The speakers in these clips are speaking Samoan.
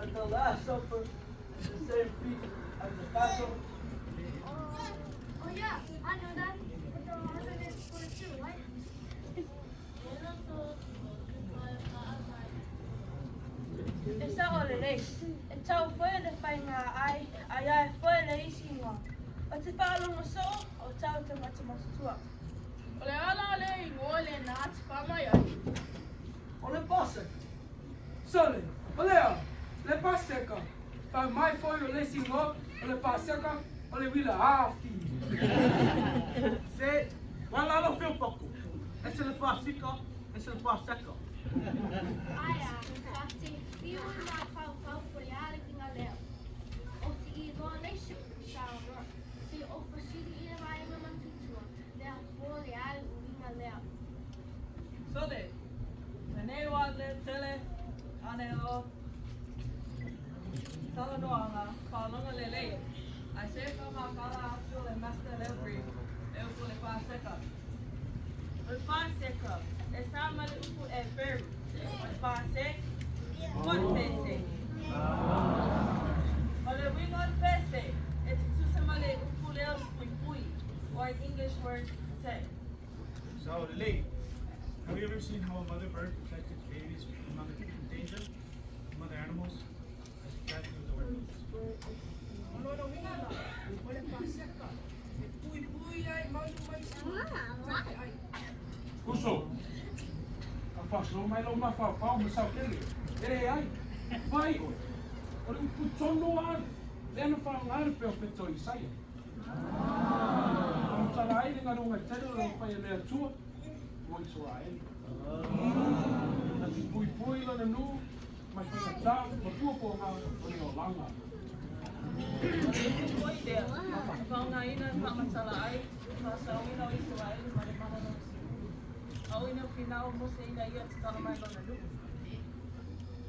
That the Last Supper is the same feast as the Passover? Oh yeah, I know that. But there are 142, right? E sao lelei, e tau foi le faiga ai, ae ae foi le isi igoa. Ou te faalogo soo o tau tagata matutua. O le a la le igoa lenā te fai mai ai? O le Paseka. Sole, o le a? Le Paseka. Fai mai foi o le isi igoa o le Paseka o le uila afi. Se, ua lalo fea pako. Ese le Pasika, ese le Paseka. Ae a, ta te whiu i mafaufau po le a le uiga lea. O te igoa leisi sa roa, se i ou fesili i le vaega matutua lea po o le a le uiga lea. Sole, lenei ua le tele ane o talanoaga faalogo lelei, ae se faamatala atu le Master Leo e upu le Paseka. O le Paseka, e sa ma le upu Eperu, o le Pase, po o le Pese. O le uiga o le Pese, e tutusa ma le upu lea o le puipui, or in English word, protect. So, Lily, have you ever seen how a mother bird protects its babies from other from danger, from other animals? That's exactly what the word means. O lona uiga la, o le Paseka, e puipui ai malu mai isi mea ai. Uso, a faasolo mai lou mafaufau ma sautele, e leai, vaai oe, o le upu tonu lava lea na faaaoga e le perofeta o Isaia. Faamatala ai le galuega tele o lo o fai e le Atua mo Isaraelu. Na te puipui lona nuu mai faigata ma puapuaga o le olaga. O le upu foi lea na faaaogaina e faamatala ai le faasaoina o Isaraelu mai le mana lona sefulu, a o ina finau o Mose ina ia tatala mai lona nuu.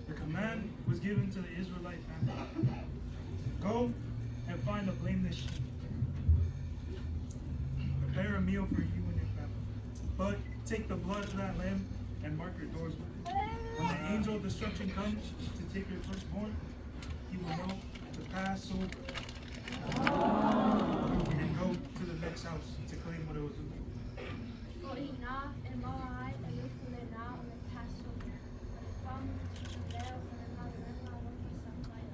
The command was given to the Israelite family. Go and find a blameless sheep. Prepare a meal for you and your family. But take the blood of that lamb and mark your doors with it. When the angel of destruction comes to take your firstborn, he will know to pass over and go to the next house to claim what it was due. O i ina e maua ai le upu lenā o le Passover, o le faamulimulitai lea o le galuega alofa sa faia,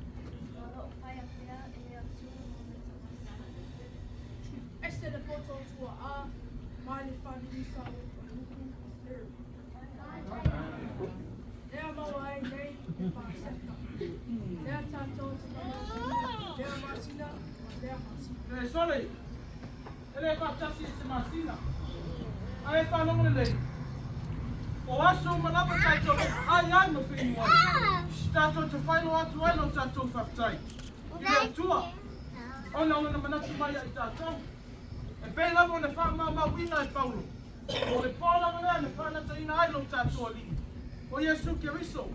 ma o lo o faia pea e le Atua mo le tagata. Ese le poto o tua'a ma le faanuisa o le upu Eperu. Lea maua ai nei le Paseka. Lea tatou te manatu i lea masina ma lea masina. E sole, e le faatasi i se masina. Ae faalogo lelei, o aso uma lava tatou te ai ai ma feinu ai, tatou te faailoa atu ai lo tatou faafetai i le Atua ona o lona manatu mai ia i tatou. E pei lava ona faamaumauina e Paulo, O le po lava lea na faanataina ai lo tatou Alii, o Iesu Keriso.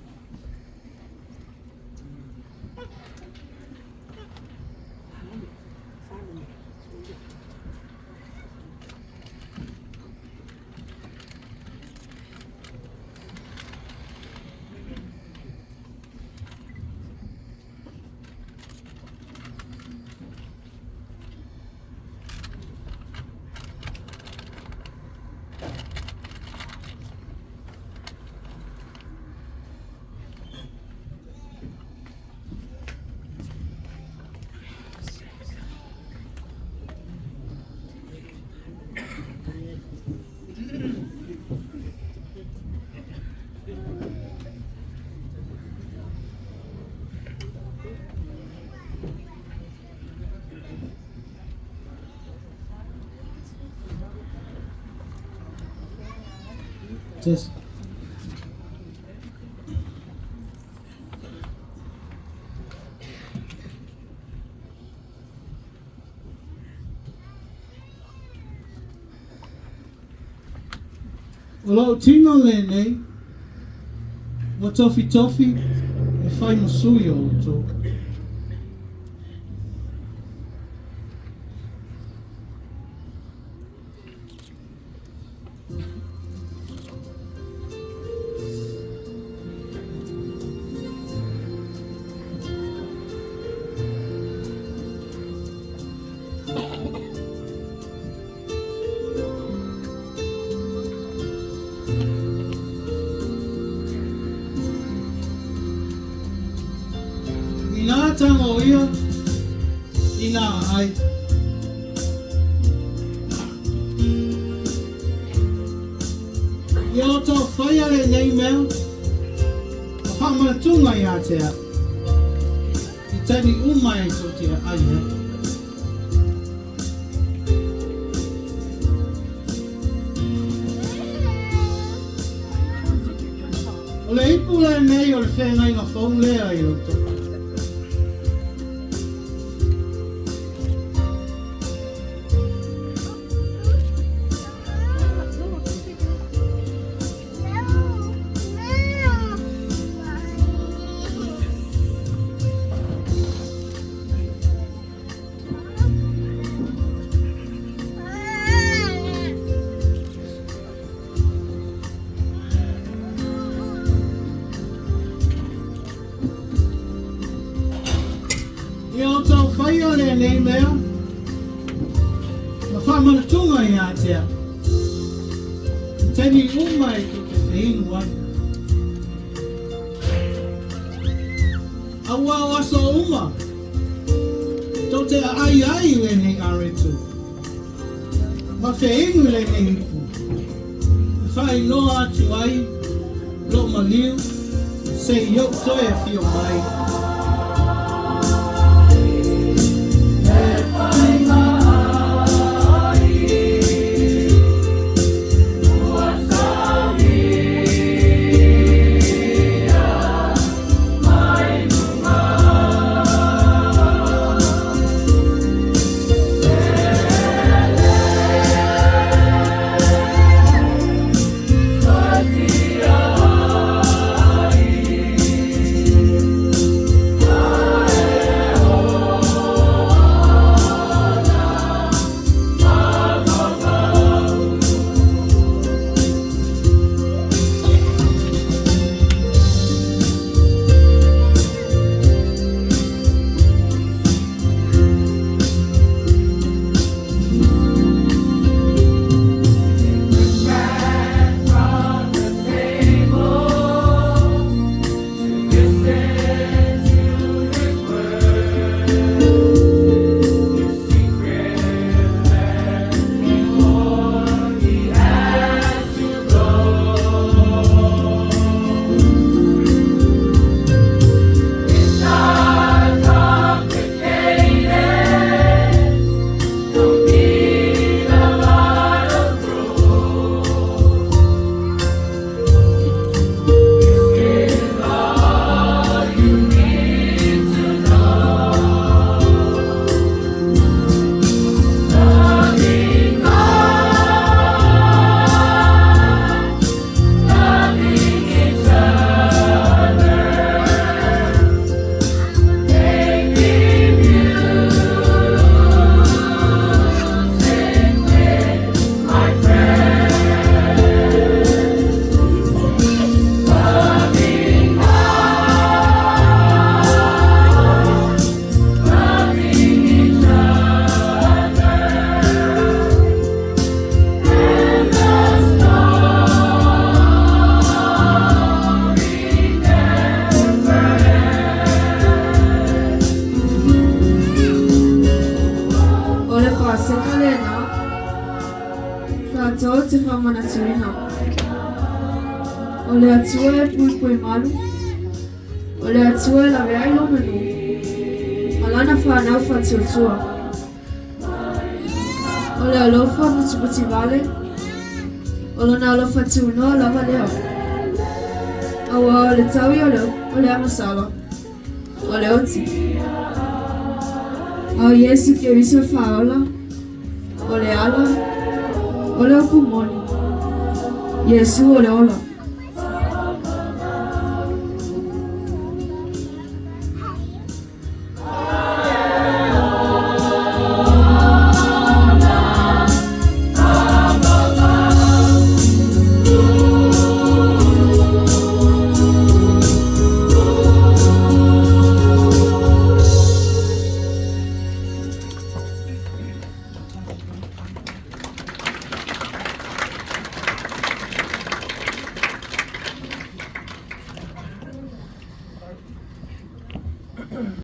Test. O lou tino lenei, ua tofitofi e fai ma sui o outou. Inā tagoia, inā ai. Ia o tau whaia le nei mea, o whamanatunga i a te au. I taimi uma e tō te ai e. O le ipu le nei o le whengainga fou lea i roto. Ia o tau whaia le nei mea, ma whamanatunga i a te au. I taimi uma e tō te whenu ai. Aua o aso uma, tō te ai ai le nei aretu. Ma whenu le nei ipu. I whai noa atu ai, lo maliu, se i au toe e whio mai. O le Paseka lena, tatou te faamanatuina. O le Atua e puipui malu, o le Atua e lavea ai lou manu, ma lana fanau faatuatua. O le alofa putiputivale, o lona alofa tunoa lava lea. Auā o le taui o le agasala, o le oti. A o Iesu Keriso e faaola, o le ala, o le upu moni. Iesu o le ola.